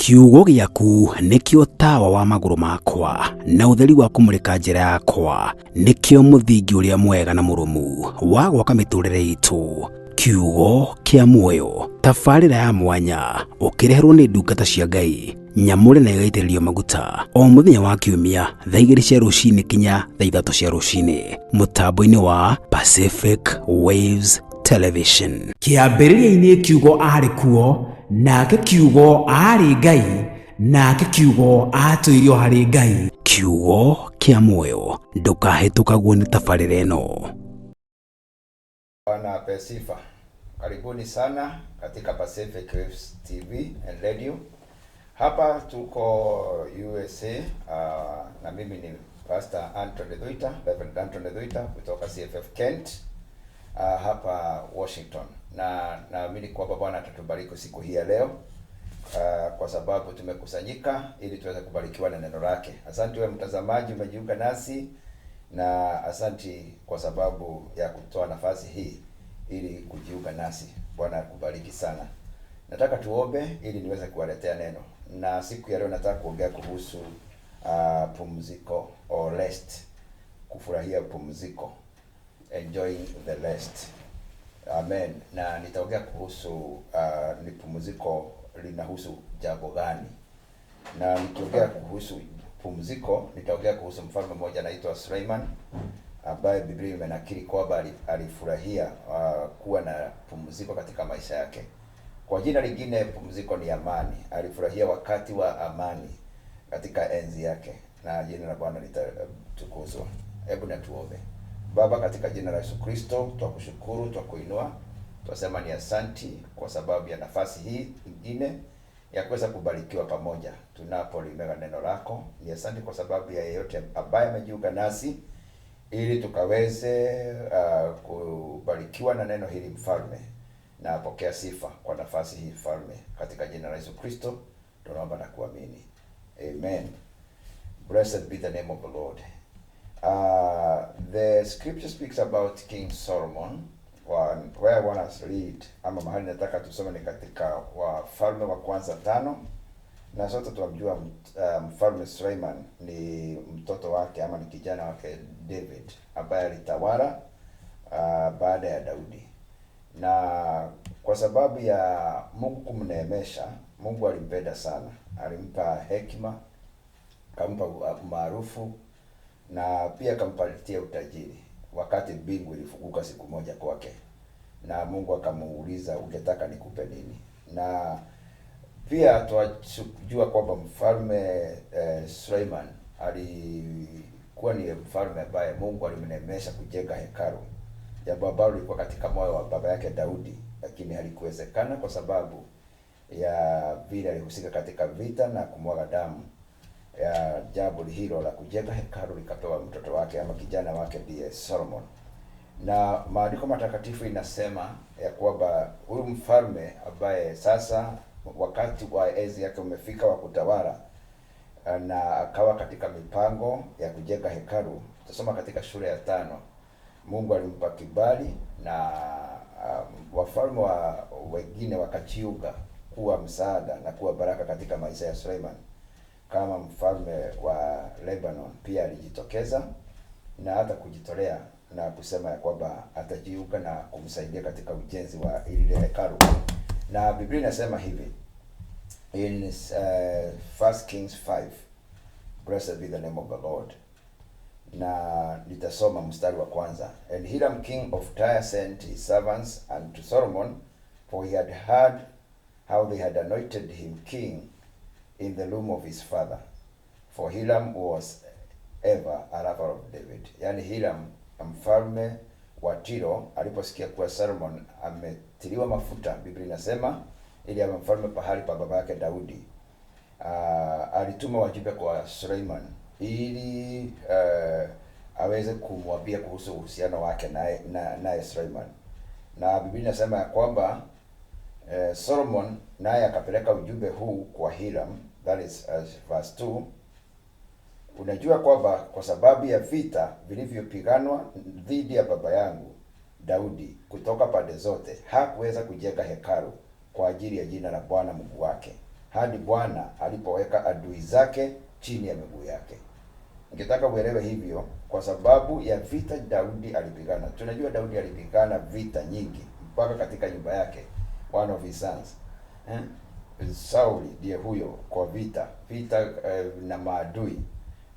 Kiugo gĩaku nĩkĩo tawa wa magũrũ makwa na ũtheri wa kũmũrĩka njĩra yakwa, nĩkĩo mũthingi ũrĩa mwega na mũrũmu wa gwaka mĩtũrĩre itũ. Kiugo kĩa muoyo, tabarĩra ya mwanya ũkĩreherwo nĩ ndungata cia Ngai nyamũre na ĩgaitĩrĩrio maguta o mũthenya wa kiumia thaa 2 cia rũcinĩ kinya thaa 3 cia rũcinĩ mũtambo-inĩ wa Pacific Waves Television. Kĩambĩrĩria-inĩ kiugo aarĩ kuo, nake kiugo aarĩ Ngai, nake kiugo aatũire o harĩ Ngai. Kiugo kĩa muoyo, ndũkahĩtũkagwo nĩ tabarĩra ĩno. Bwana apewe sifa. Karibuni sana katika Pacific Waves TV and Radio. Hapa tuko USA, na mimi ni Pastor Anthony Thuita, Reverend Anthony Thuita kutoka CFF Kent, hapa Washington. Na naamini kwamba Bwana atatubariki siku hii ya leo, kwa sababu tumekusanyika ili tuweze kubarikiwa na neno lake. Asante wewe mtazamaji umejiunga nasi, na asanti kwa sababu ya kutoa nafasi hii ili kujiunga nasi. Bwana akubariki sana. Nataka tuombe ili niweze kuwaletea neno, na siku ya leo nataka kuongea kuhusu pumziko or rest, kufurahia pumziko, enjoying the rest. Amen. Na nitaongea kuhusu ni pumziko linahusu jambo gani, na nikiongea kuhusu pumziko nitaongea kuhusu mfalme mmoja anaitwa Suleiman ambaye Biblia imenakili kwamba alifurahia kuwa na pumziko katika maisha yake. Kwa jina lingine pumziko ni amani. Alifurahia wakati wa amani katika enzi yake, na jina la Bwana litatukuzwa. Hebu na tuombe. Baba, katika jina la Yesu Kristo, twakushukuru, twakuinua, twasema ni asanti kwa sababu ya nafasi hii nyingine ya kuweza kubarikiwa pamoja tunapolimega neno lako. Ni asanti kwa sababu ya yeyote ambaye amejiunga nasi ili tukaweze kubarikiwa na neno hili mfalme, na pokea sifa kwa nafasi hii mfalme, katika jina la Yesu Kristo tunaomba na kuamini, amen. Blessed be the name of the Lord. The scripture speaks about King Solomon. Where I want us to read, ama mahali nataka tusome ni katika Wafalme wa Kwanza 5, na sote tunamjua mfalme Suleiman ni mtoto wake ama ni kijana wake David ambaye alitawala baada ya Daudi. Na kwa sababu ya Mungu kumneemesha, Mungu alimpenda sana, alimpa hekima, akampa umaarufu na pia akampatia utajiri. Wakati mbingu ilifunguka siku moja kwake, na Mungu akamuuliza, ungetaka nikupe nini? Na pia twajua kwamba mfalme Suleiman alikuwa ni mfalme ambaye Mungu alimneemesha kujenga hekalu, jambo ambalo lilikuwa katika moyo wa baba yake Daudi, lakini halikuwezekana kwa sababu ya vile alihusika katika vita na kumwaga damu. Ya jambo hilo la kujenga hekalu likapewa mtoto wake ama kijana wake ndiye Solomon. Na maandiko matakatifu inasema ya kwamba huyu mfalme ambaye sasa wakati wa enzi yake umefika wa kutawala, na akawa katika mipango ya kujenga hekalu. Tutasoma katika sura ya 5. Mungu alimpa kibali na wafalme wa wengine wakajiunga kuwa msaada na kuwa baraka katika maisha ya Suleiman. Kama mfalme wa Lebanon pia alijitokeza na hata kujitolea na kusema ya kwamba atajiunga na kumsaidia katika ujenzi wa ile hekalu. Na Biblia inasema hivi in 1 Kings 5, blessed be the name of the Lord. Na nitasoma mstari wa kwanza. And Hiram king of Tyre sent his servants unto Solomon, for he had heard how they had anointed him king in the room of his father. For Hiram was ever a lover of David. Yani Hiram mfalme wa Tiro aliposikia kuwa Solomon ametiliwa mafuta, Biblia inasema ili awe mfalme pahali pa baba yake Daudi, alituma wajumbe kwa Suleiman ili aweze kumwambia kuhusu uhusiano wake naye Suleiman. Na Biblia inasema ya kwamba Solomon naye akapeleka ujumbe huu kwa Hiram, that is verse 2. Unajua kwamba kwa sababu ya vita vilivyopiganwa dhidi ya baba yangu Daudi kutoka pande zote, hakuweza kujenga hekalu kwa ajili ya jina la Bwana Mungu wake. hadi Bwana alipoweka adui zake chini ya miguu yake. Ningetaka uelewe hivyo, kwa sababu ya vita Daudi alipigana. Tunajua Daudi alipigana vita nyingi mpaka katika nyumba yake, one of his sons, eh? Sauli ndiye huyo kwa vita vita na maadui,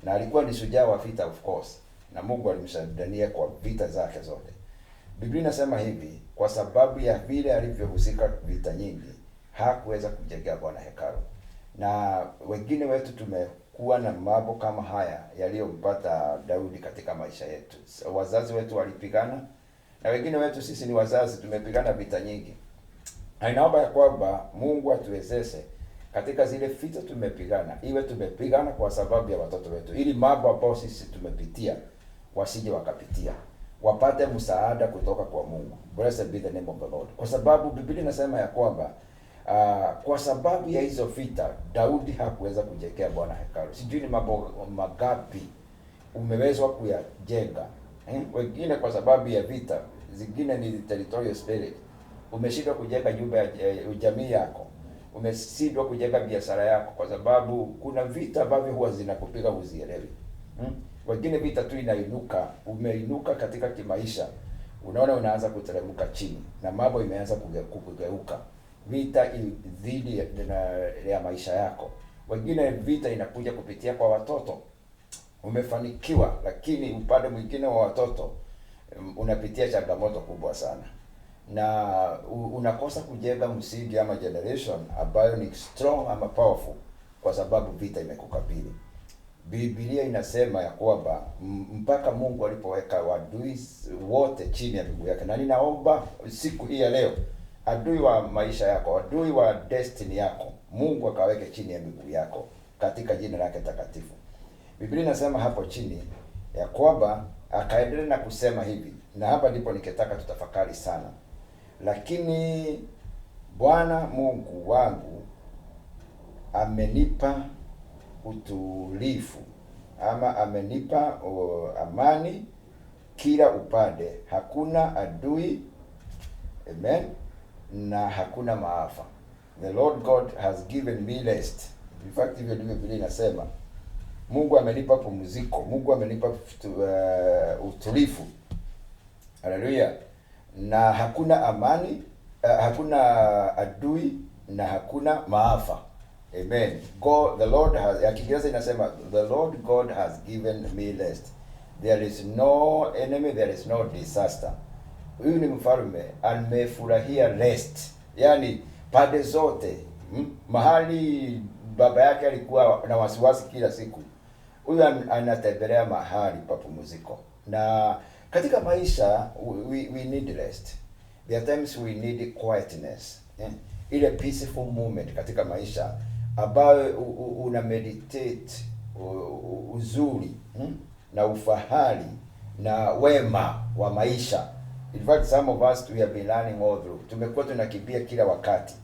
na alikuwa ni shujaa wa vita, of course, na Mungu alimsaidia kwa vita zake zote. Biblia inasema hivi, kwa sababu ya vile alivyohusika vita nyingi, hakuweza kumjengea Bwana hekalu. Na wengine wetu tumekuwa na mambo kama haya yaliyompata Daudi katika maisha yetu. Wazazi wetu walipigana, na wengine wetu sisi ni wazazi, tumepigana vita nyingi. Na inaomba ya kwamba Mungu atuwezeshe katika zile vita tumepigana, iwe tumepigana kwa sababu ya watoto wetu, ili mambo ambayo sisi tumepitia wasije wakapitia, wapate msaada kutoka kwa Mungu. Blessed be the name of the Lord. Kwa sababu Biblia inasema ya kwamba kwa sababu ya hizo vita Daudi hakuweza kujengea Bwana hekalu. Sijui ni mambo magapi umewezwa kuyajenga, eh? Wengine kwa sababu ya vita, zingine ni territorial spirit. Umeshindwa kujenga nyumba ya jamii yako, umeshindwa kujenga biashara yako kwa sababu kuna vita ambavyo huwa zinakupiga huzielewi. Wengine vita tu inainuka, umeinuka katika kimaisha, unaona unaanza kuteremka chini na mambo imeanza kugeuka, vita dhidi ya maisha yako. Wengine vita inakuja kupitia kwa watoto. Umefanikiwa, lakini upande mwingine wa watoto unapitia changamoto kubwa sana, na unakosa kujenga msingi ama generation ambayo ni strong ama powerful, kwa sababu vita imekukabili. Biblia inasema ya kwamba mpaka Mungu alipoweka adui wote chini ya miguu yake. Na ninaomba siku hii ya leo, adui wa maisha yako, adui wa destiny yako, Mungu akaweke chini ya miguu yako katika jina lake takatifu. Biblia inasema hapo chini ya kwamba akaendelea na kusema hivi, na hapa ndipo ningetaka tutafakari sana. Lakini Bwana Mungu wangu amenipa utulivu, ama amenipa amani kila upande, hakuna adui, amen, na hakuna maafa. The Lord God has given me rest. In fact, hivyo ndivyo Biblia inasema. Mungu amenipa pumziko, Mungu amenipa utulivu. Haleluya. Na hakuna amani, hakuna adui na hakuna maafa. Amen. God, the Lord has, ya Kiingereza inasema the Lord God has given me rest. There is no enemy, there is no disaster. Huyu ni mfalme amefurahia rest. Yaani pande zote, Mahali baba yake alikuwa na wasiwasi kila siku, huyu anatembelea mahali pa pumziko. Na katika maisha we need rest. There are times we need quietness. Ile peaceful moment katika maisha ambayo una meditate uzuri, na ufahari na wema wa maisha. In fact, some of us we have been learning all through. Tumekuwa tunakimbia kila wakati.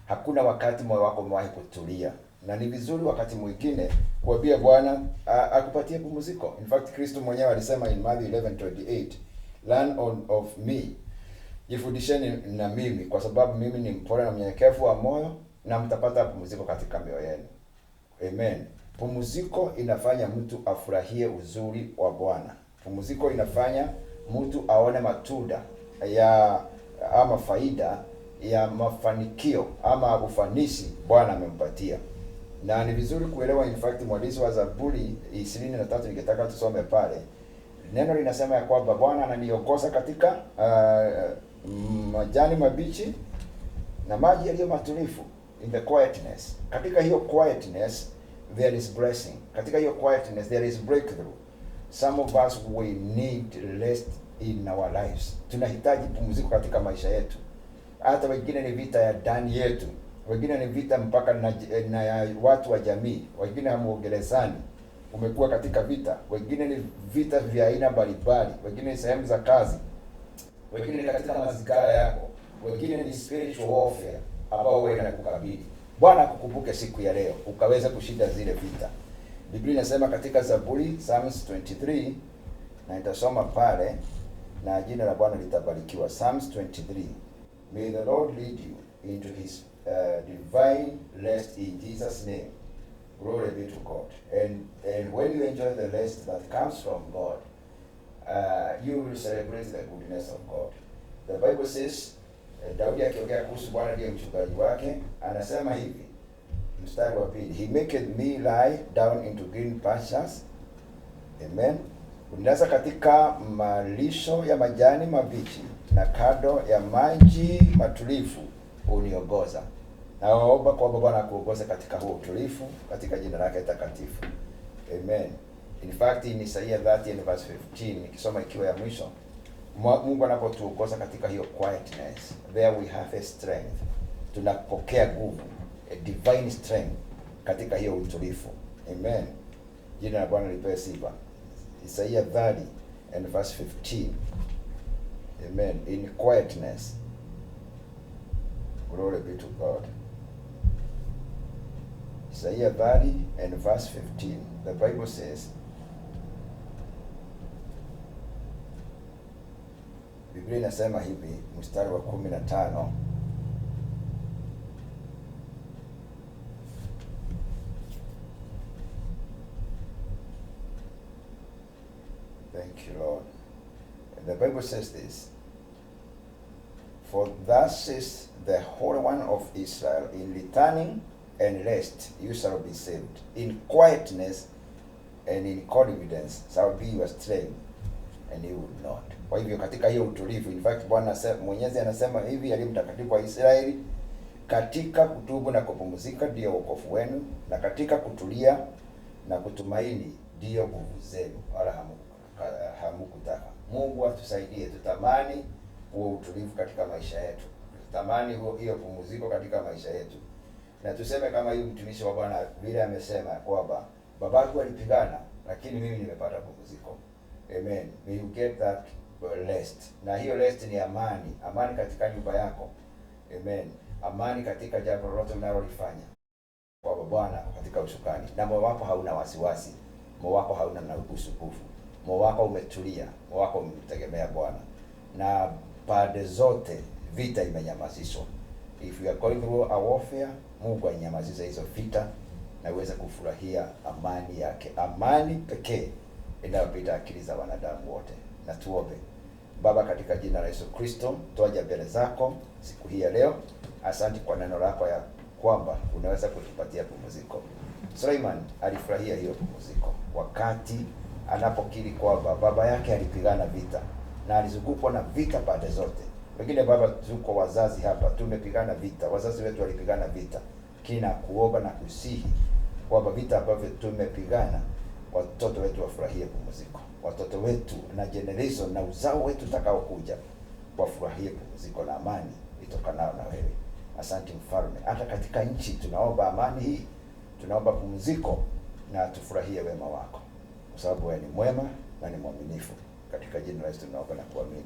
Hakuna wakati moyo wako umewahi kutulia. Na ni vizuri wakati mwingine kuambia Bwana akupatie pumziko. In fact, Kristo mwenyewe alisema in Matthew 11:28, learn of me, jifundisheni na mimi, kwa sababu mimi ni mpole na mnyenyekevu wa moyo, na mtapata pumziko katika mioyo yenu. Amen. Pumziko inafanya mtu afurahie uzuri wa Bwana. Pumziko inafanya mtu aone matunda ya ama faida ya mafanikio ama ufanisi Bwana amempatia. Na ni vizuri kuelewa, in fact mwandishi wa Zaburi 23 ningetaka tusome pale. Neno linasema ya kwamba Bwana ananiongoza katika majani mabichi na maji yaliyo matulivu, in the quietness. Katika hiyo quietness there is blessing. Katika hiyo quietness there is breakthrough. Some of us we need rest in our lives. Tunahitaji pumziko katika maisha yetu. Hata wengine ni vita ya ndani yetu, wengine ni vita mpaka na ya watu wa jamii, wengine hamuongelezani, umekuwa katika vita, wengine ni vita vya aina mbalimbali, wengine ni sehemu za kazi, wengine ni katika mazingira yako, wengine ni spiritual warfare ambao wewe inakukabili. Bwana akukumbuke siku ya leo ukaweza kushinda zile vita. Biblia inasema katika Zaburi Psalms 23, na nitasoma pale na jina la Bwana litabarikiwa. Psalms 23, may the Lord lead you into his divine rest in Jesus name. Glory be to God. And when you enjoy the rest that comes from God, you will celebrate the goodness of God. The Bible says, Daudi akiongea kuhusu Bwana ndiye mchungaji wake, anasema hivi, mstari wa pili, He maketh me lie down into green pastures. Amen. Unilaza katika malisho ya majani mabichi na kando ya maji matulivu uniongoza. Naomba kwamba Bwana akuongoze katika huo utulivu katika jina lake takatifu. Amen. In fact, in Isaiah 30 and verse 15, nikisoma ikiwa ya mwisho, Mungu anapotuongoza katika hiyo quietness, there we have a strength. Tunapokea nguvu, a divine strength katika hiyo utulivu. Amen. Jina la Bwana lipewe sifa. Isaiah 30 and verse 15. Amen. In quietness. Glory be to God. Isaiah 30 and verse 15. The Bible says, Biblia inasema hivi, mstari wa 15. Thank you, Lord. The Bible says this: For thus says the Holy One of Israel, in returning and rest you shall be saved. In quietness and in confidence shall be your strength, and you will not. Kwa hivyo katika hiyo utulivu, in fact Bwana Mwenyezi anasema hivi, aliye mtakatifu wa Israeli, katika kutubu na kupumzika ndiyo wokovu wenu, na katika kutulia na kutumaini ndiyo nguvu zenu, wala hamukutaka. Mungu atusaidie tutamani huo utulivu katika maisha yetu, tutamani hiyo pumziko katika maisha yetu, na tuseme kama huyu mtumishi wa Bwana vile amesema kwamba babangu alipigana, lakini mimi nimepata pumziko. Amen. May you get that rest. Na hiyo rest ni amani, amani katika nyumba yako. Amen. Amani katika jambo lolote unalolifanya. Kwa Bwana katika usukani. Na moyo wako hauna wasiwasi, moyo wako hauna na usumbufu, moyo wako umetulia, moyo wako umemtegemea Bwana. Na pande zote vita imenyamazishwa. If you are going through a warfare, Mungu ainyamazishe hizo vita na uweze kufurahia amani yake, amani pekee inayopita akili za wanadamu wote. Na tuombe. Baba, katika jina la Yesu Kristo, twaja mbele zako siku hii ya leo. Asante kwa neno lako ya kwamba unaweza kutupatia pumziko. Suleiman alifurahia hiyo pumziko wakati anapokiri kwamba baba yake alipigana vita na alizungukwa na vita pande zote. Wengine baba, tuko wazazi hapa, tumepigana vita, wazazi wetu walipigana vita. Kina kuomba na kusihi kwamba vita ambavyo tumepigana, watoto wetu wafurahie pumziko, watoto wetu na generation na uzao wetu utakaokuja wafurahie pumziko na amani itokanao na wewe. Asante Mfalme, hata katika nchi tunaomba amani hii, tunaomba pumziko na tufurahie wema wako, kwa sababu wewe ni mwema na ni mwaminifu. Katika jina la Yesu tunaomba na kuamini,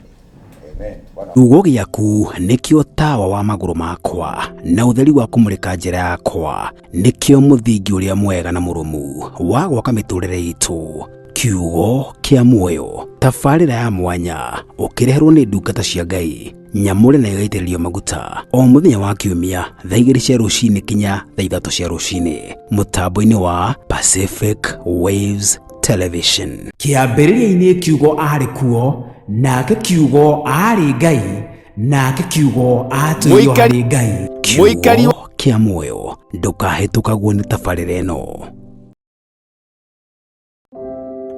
amen. Bwana Kiugo gĩaku nĩkĩo tawa wa magũrũ makwa na ũtheri wa kũmũrĩka njĩra yakwa, nĩkĩo mũthingi ũrĩa mwega na mũrũmu wa gwaka mĩtũrĩre itũ. Kiugo kĩa muoyo, tabarĩra ya mwanya ũkĩreherwo nĩ ndungata cia Ngai nyamũre na ĩgaitĩrĩrio maguta o mũthenya wa kiumia thaa 2 cia rũcinĩ kinya thaa 3 cia rũcinĩ mũtambo-inĩ wa Pacific Waves Television. Kĩambĩrĩria-inĩ kiugo arĩ kuo, nake kiugo aarĩ Ngai, nake kiugo aatũire harĩ Ngai. Kiugo kĩa muoyo, ndũkahĩtũkagwo nĩ tabarĩra ĩno.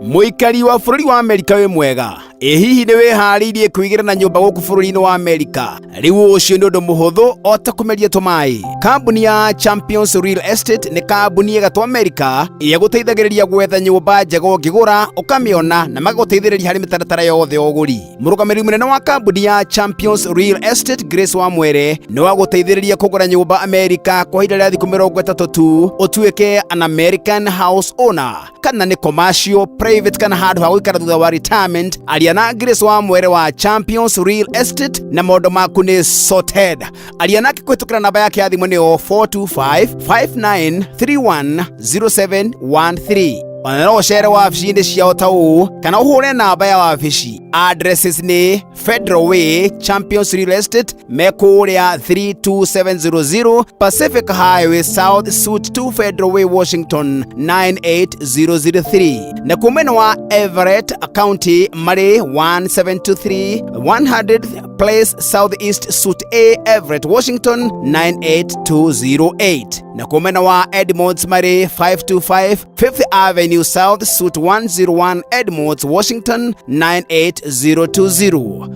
Mũikari wa bũrũri wa Amerika wĩ mwega. Ĩ hihi nĩ wĩharĩirie kwĩgĩra na nyũmba gũkũ bũrũri-inĩ wa Amerika? Rĩu ũcio nĩ ũndũ mũhũthũ o ta kũmeria tũmaĩ. Kambuni ya Champions Real Estate nĩ kambuni ĩgatwo Amerika ĩrĩa gũteithagĩrĩria gwetha nyũmba njega ũngĩgũra ũkamĩona na magagũteithĩrĩria harĩ mĩtaratara yothe ya ũgũri. Mũrũgamĩrĩri mũnene wa kambuni ya Champions Real Estate Grace Wamwere nĩ wa gũteithĩrĩria kũgũra nyũmba Amerika kwa ihinda rĩa thikũ 30 tu ũtuĩke an American house owner, kana nĩ commercial, private kana handũ ha gũikara thutha wa retirement. Aria na Grace Wamwere wa Champions Real Estate na maũndũ maku nĩ sorted. Aria nake kũhĩtũkĩra namba yake ya thimũ nĩyo 425 5931 0713. Ona no ũcere wabici-inĩ ciao ta ũũ kana ũhũre namba ya wabici. Addresses nĩ Federal Way, Champions Real Estate, me kũrĩa 32700 Pacific Highway South, Suite 2, Federal Way, Washington 98003. Na kuo mwena wa Everett County marĩ 1723 100th Place Southeast, Suite A, Everett, Washington 98208. Na kuo mwena wa Edmonds marĩ 525 Fifth Avenue South, Suite 101, Edmonds, Washington 98020.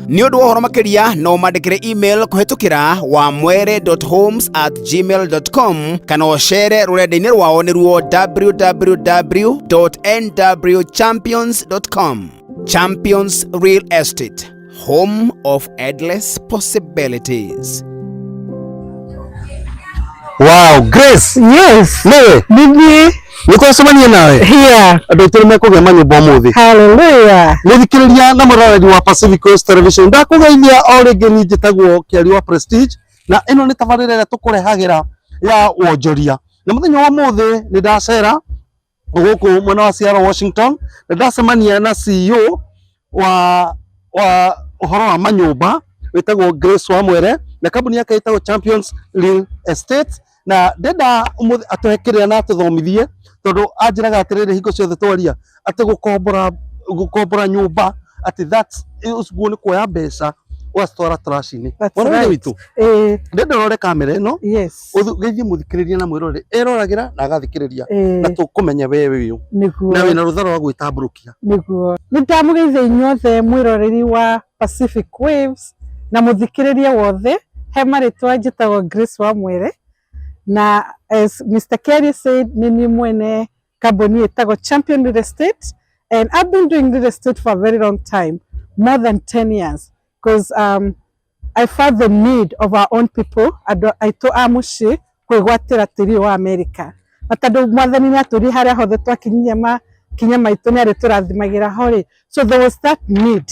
Nĩ ũndũ wa ũhoro makĩria no mandĩkĩre email kũhĩtũkĩra wamwere.homes@gmail.com kana ũcere rũrenda-inĩ rwao nĩruo www.nwchampions.com. Champions Real Estate, home of endless possibilities. Wow, Grace. Yes. Niwe. Nithiĩ. Nĩ twacemania nawe. Here. Andũ aitũ nĩ mekũgĩa manyũmba ũmũthĩ. Hallelujah. Mũthikĩrĩria na mũroreri wa Pacific Coast Television, ndakũgeithia o rĩngĩ. Niĩ njĩtagwo Kĩari wa Prestige, na ĩno nĩ tabarĩra ĩrĩa tũkũrehagĩra ya wonjoria. Na mũthenya wa ũmũthĩ nĩ ndacera gũkũ mwena wa Seattle, Washington, na ndacemania na CEO wa ũhoro wa manyũmba wĩtagwo Grace Wamwere, na kambuni yake ĩtagwo Champions Real Estate. Na ndenda ũmũthĩ atũhe kĩrĩa na atũthomithie, tondũ anjĩraga atĩrĩrĩ hingo ciothe twaria atĩ gũkombora nyũmba, atĩ that's ũguo nĩ kuoya mbeca ũgacitwara trash-inĩ. That's Mwana wa ithe right. witũ, Eh, ndenda ũrore kamera ĩno, yes. ũgeithie mũthikĩrĩria na mwĩroreri eroragĩra na agathikĩrĩria, na Eh, tũkũmenya we wĩ ũ nĩguo. na wĩna rũtha rwa gwĩtambũrũkia. Nĩguo. Nĩ ndamũgeithia inyuothe mwĩroreri wa Pacific Waves na mũthikĩrĩria wothe. He marĩtwa njĩtagwo Grace Wamwere, na as Mr. Kerry said, nĩ niĩ mwene kambuni ĩtagwo Champion Real Estate, and I've been doing real estate for a very long time, more than 10 years, because I felt the need of our own people, andũ aitũ a mũciĩ, kwĩgwatĩra tĩri wa America. Na tondũ mwathani nĩ atũrie harĩa hothe twakinyia makinya maitũ, nĩ arĩtũrathimagĩra ho rĩ, so there was that need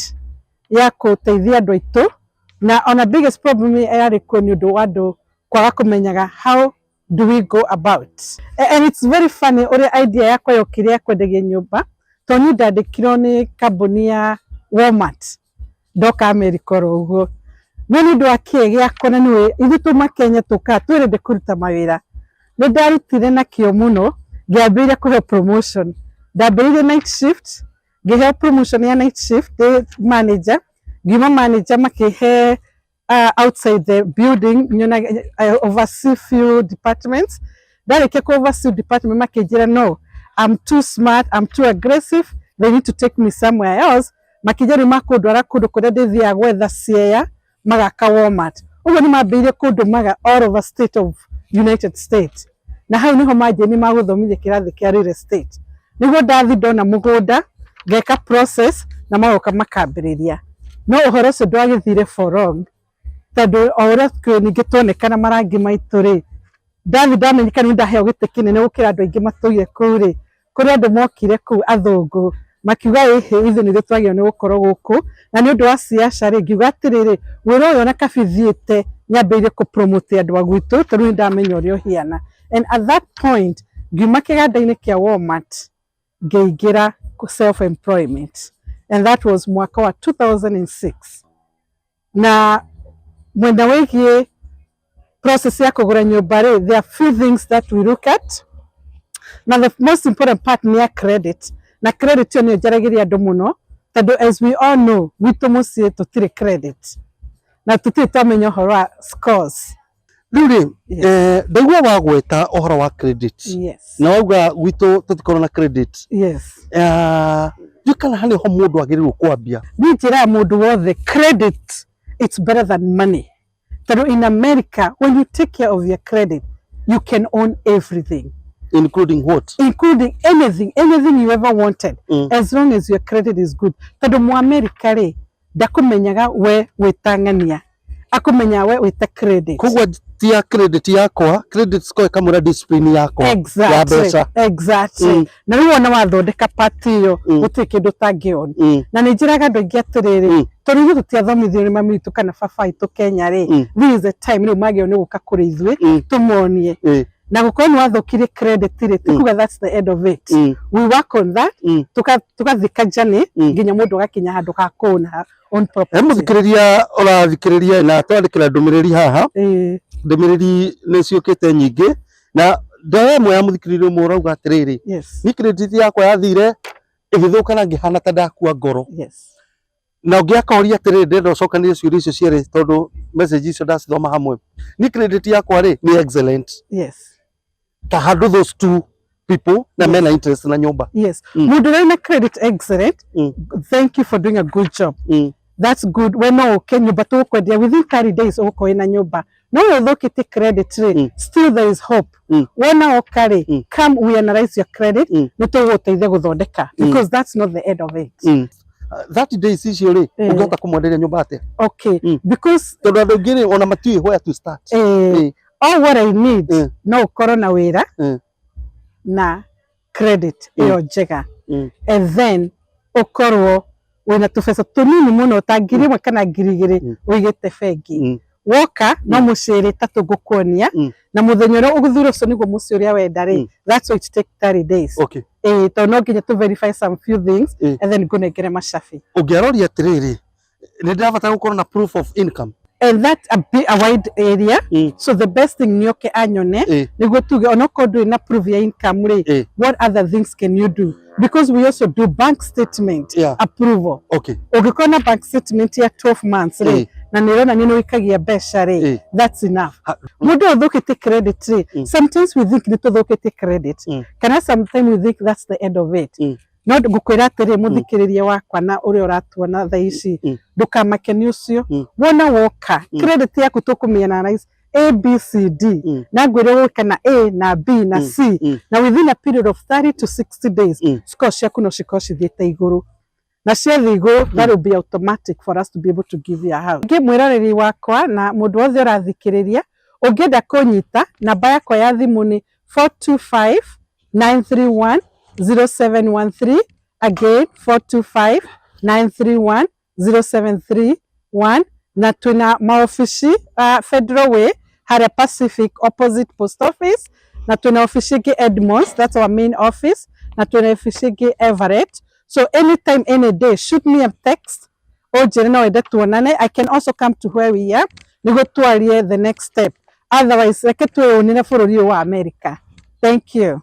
ya gũteithia andũ aitũ. Na ona biggest problem yarĩ kuo nĩ ũndũ wa andũ kwaga kũmenyaga how do we go about. And it's very funny ũrĩa idea yakwa yokire ya kwendagia nyũmba, tondũ niĩ ndandĩkirwo nĩ kambuni ya Walmart ndoka America oro ũguo, no nĩ ũndũ wa kĩĩ gĩakwa, na nĩwe ithuĩ tuma Kenya tũkaga twĩrende kũruta mawĩra, nĩ ndarutire na kĩo mũno, ngĩambĩrĩria kũheo promotion. Ndambĩrĩirie night shift, ngĩheo promotion ya night shift ndĩ manager. Ngiuma manager, makĩhe outside the building nyona I oversee few departments. Ndarĩkia ku oversee department, makĩnjĩra no, I'm too smart, I'm too aggressive, they need to take me somewhere else. Makĩnjĩra rĩu makũndwara kũndũ kũrĩa ndĩthiaga gwetha ciea magaka Walmart. Ũguo nĩ mambĩrĩirie kũndũmaga all over state of United States, na hau niho manjĩ nĩ magũthomithia kĩrathi kĩa real estate, nĩguo ndathi ndona mũgũnda, ngeka process na magoka makambĩrĩria. No ũhoro ũcio ndwagĩthire for long, tondũ o ũrĩa kwĩ ningĩ tuonekana marangi maitũ rĩ, ndathi ndamenyekana nĩ ndaheo gĩtĩ kĩnene gũkĩra andũ aingĩ matũire kũu rĩ, kũrĩ andũ mokire kũu athũngũ makiuga ĩhĩ, ithuĩ nĩthuĩ twagĩrĩirwo nĩ gũkorwo gũkũ. Na nĩ ũndũ wa ciaca rĩ, ngiuga atĩrĩrĩ, wĩra ũyũ ona kabi thiĩte nyambĩrĩrie kũ promote andũ a gwitũ, tondũ nĩ ndamenya ũrĩa ũhiana. And at that point ngiuma kĩganda-inĩ kĩa Walmart, ngĩingĩra self employment, and that was mwaka wa 2006. Na mwena wĩgiĩ process ya kũgũra nyũmba rĩ, there are few things that we look at, na the most important part nĩ ya credit. Na credit ĩyo nĩyo njaragĩria andũ mũno, tondũ as we all know, gwitũ mũciĩ tũtirĩ credit na tũtirĩ twamenya ũhoro wa scores. Rĩu rĩ, Yes. Ndaigua wagweta ũhoro wa credit na wauga gwitũ tũtikorwo na credit. Ndiũĩ kana harĩ ho mũndũ agĩrĩirwo kwambia. Niĩ njĩraga mũndũ wothe, credit, it's better than money, tondũ in America, when you take care of your credit, you can own everything. Including what? Including anything, anything you ever wanted, as long as your credit is good, tondũ mu America rĩ, ndakũmenyaga we wĩtang'ania, akũmenyaga we wĩta credit. Koguo tia credit yakwa, credit score ĩkamwĩra discipline yakwa ya mbeca. Exactly. Na rĩu wona wathondeka part ĩyo, gũtirĩ kĩndũ ũtangĩona. Na nĩ njĩraga andũ aingĩ atĩrĩrĩ, tondũ ithuĩ tũtiathomithio nĩ mami witũ kana baba witũ Kenya rĩ, this is the time rĩu magĩrĩirwo nĩ gũka kũrĩ ithuĩ, tũmonie. Na gũkorwo nĩ wathũkirie credit rĩ, ti kuga that's the end of it. We work on that, tugathika journey nginya mũndũ agakinya handũ ha kũna her own property. Mũthikĩrĩria ũrathikĩrĩria na twandĩkĩra ndũmĩrĩri haha, ndũmĩrĩri nĩ ciũkĩte nyingĩ, na ndaya ĩmwe ya mũthikĩrĩria ũmwe ũrauga atĩrĩrĩ, ni credit yakwa yathire ĩgĩthũka na ngĩhana ta ndakua ngoro. Na ũngĩ akoria atĩrĩrĩ, ndĩrenda ũcokanĩrie ciũria icio cierĩ tondũ message icio ndacithoma hamwe. Ni credit yakwa rĩ nĩ excellent, ta handũ those two people na mena interest na nyũmba. Yes. Mũndũ ũrĩa wĩna credit excellent, thank you for doing a good job. That's good. We no ũke nyũmba tũgũkwendia within 30 days, ũgũkorwo wĩna nyũmba. No ũyũ ũthũkĩtie credit rĩ, still there is hope. Wona oka rĩ, come, we analyze your credit, nĩ tũgũgũteithia gũthondeka, because that's not the end of it. 30 days icio rĩ, ũngĩhota kũmwenderia nyũmba atĩa? Okay, because Tondũ andũ aingĩ rĩ, ona matiũĩ where to start. All what I need, no ũkorwo na wĩra na credit ĩyo njega, and then ũkorwo wĩna tũbeca tũnini mũno ta 1,000 kana 2,000 ũigĩte bengi. Woka no mũciĩ ĩrĩ ĩtatũ ngũkuonia, na mũthenya ũrĩa ũgũthura ũcio nĩguo mũciĩ ũrĩa wenda rĩ, that's why it take 30 days. Tondũ no nginya to verify some few things and then ngũnengere macabi. Ũngĩaroria atĩrĩrĩ, nĩ ndĩrabatara gũkorwo na proof of income. And that's a bit a wide area, so the best thing nĩ oke anyone, nĩguo tuge onokorwo ndũrĩ na proof ya income rĩ, what other things can you do? Because we also do bank statement approval. Ũngĩkorwo na bank statement ya 12 months rĩ, na nĩ ĩronania nĩ ũikagia mbeca rĩ, that's enough. Mũndũ ũthũkĩtie credit rĩ, sometimes we think nĩ tũthũkĩtie credit, kana sometimes we think that's the end of it. No ngũkwĩra atĩrĩ, mũthikĩrĩria wakwa na ũrĩa ũratuona thaa ici, ndũkamake nĩ ũcio. Wona woka, credit yaku tũkũmĩ-analyze A B C D, na ngwĩre gwĩka na A na B na C, na within a period of 30 to 60 days, score ciaku no cikorwo cithiĩte igũrũ, na ciathiĩ igũrũ, that will be automatic for us to be able to give you a house. Ngĩ mwĩroreri wakwa na mũndũ wothe ũrathikĩrĩria, ũngĩenda kũnyita, namba yakwa ya thimũ nĩ 425 931 0713. Again, 425 931 0731. Na twina maofici Federal Way harĩa Pacific, opposite post office, na twina ofici ĩngĩ Edmonds, that's our main office, na twina ofici ĩngĩ Everett. So anytime, any day, shoot me a text ũnjĩre no wende tuonane. I can also come to where we are nĩguo twarie the next step. Otherwise, reke twĩyũnĩre bũrũri ũyũ wa America. Thank you.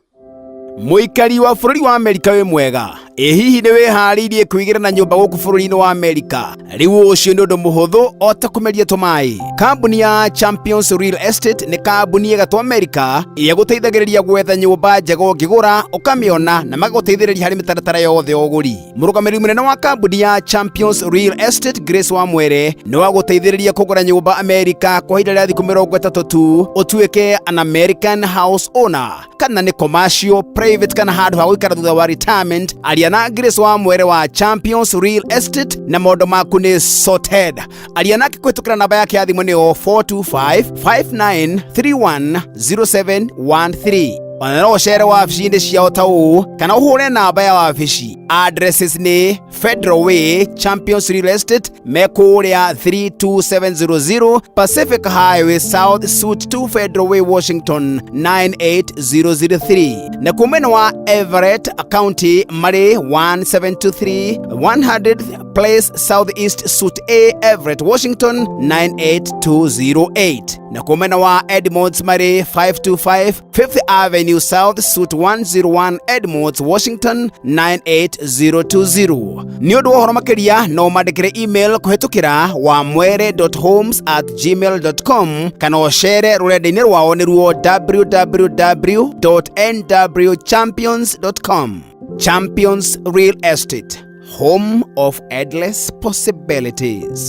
Mũikari wa bũrũri wa Amerika wĩ mwega. Ĩ hihi nĩ wĩharĩirie kwĩgĩra na nyũmba gũkũ bũrũri-inĩ wa Amerika? Rĩu ũcio nĩ ũndũ mũhũthũ o ta kũmeria tũmaĩ. Kambuni ya Champions Real Estate nĩ kambuni ĩgatwo Amerika ĩrĩa gũteithagĩrĩria gwetha nyũmba njega ũngĩgũra ũkamĩona, na magagũteithĩrĩria harĩ mĩtaratara yothe ya ũgũri. Mũrũgamĩrĩri mũnene wa kambuni ya Champions Real Estate, Grace Wamwere, nĩ wa gũteithĩrĩria kũgũra nyũmba Amerika kwa ihinda rĩa thikũ 30 tu, ũtuĩke an American house owner. Kana nĩ commercial, private, kana handũ ha gũikara thutha wa retirement, aria na Grace Wamwere wa Champions Real Estate na maũndũ maku nĩ sorted. Aria nake kũhĩtũkĩra namba yake ya thimũ nĩyo 425 5931 0713. Ona no ũcere wabici-inĩ ciao ta ũũ, kana ũhũre namba ya wabici. Addresses nĩ Federal Way, Champions Real Estate me kũrĩa 32700 Pacific Highway South, Suite 2, Federal Way, Washington 98003, na kumena wa Everett County marĩ 1723 100th Place Southeast, Suite A, Everett, Washington 98208, na kumena wa Edmonds marĩ 525 Fifth Avenue South, Suite 101, Edmonds, Washington 98020. Nĩ ũndũ wa ũhoro makĩria, no mandĩkĩre email kũhĩtũkĩra wamwere.homes@gmail.com, kana ũcere rũrenda-inĩ rwao nĩruo www.nwchampions.com. Champions Real Estate, home of endless possibilities.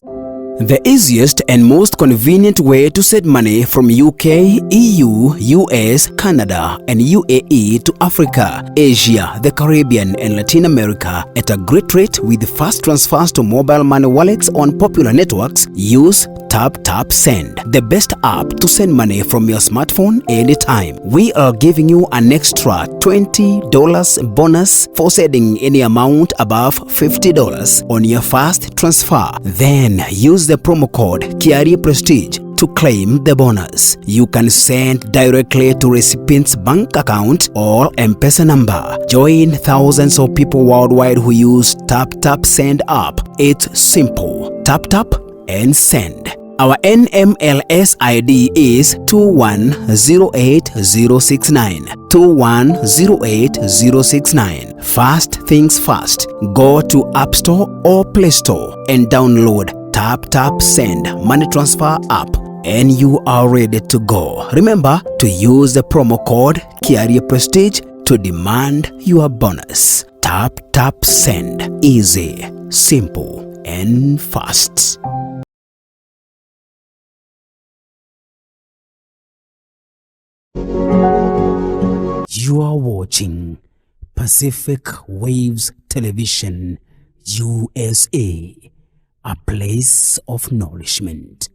The easiest and most convenient way to send money from UK, EU, US, Canada, and UAE to Africa, Asia, the Caribbean, and Latin America at a great rate with fast transfers to mobile money wallets on popular networks. Use Tap Tap Send, the best app to send money from your smartphone anytime. We are giving you an extra $20 bonus for sending any amount above $50 on your first transfer. Then use the promo code Kiari Prestige. to claim the bonus. You can send directly to recipient's bank account or M-Pesa number. Join thousands of people worldwide who use Tap Tap Send app. It's simple. Tap tap and send. Our NMLS ID is 2108069. 2108069. First things first, go to App Store or Play Store and download Tap Tap Send Money Transfer app and you are ready to go. Remember to use the promo code Kiarie Prestige to demand your bonus. Tap Tap Send. Easy, simple and fast. You are watching Pacific Waves Television USA, a place of nourishment.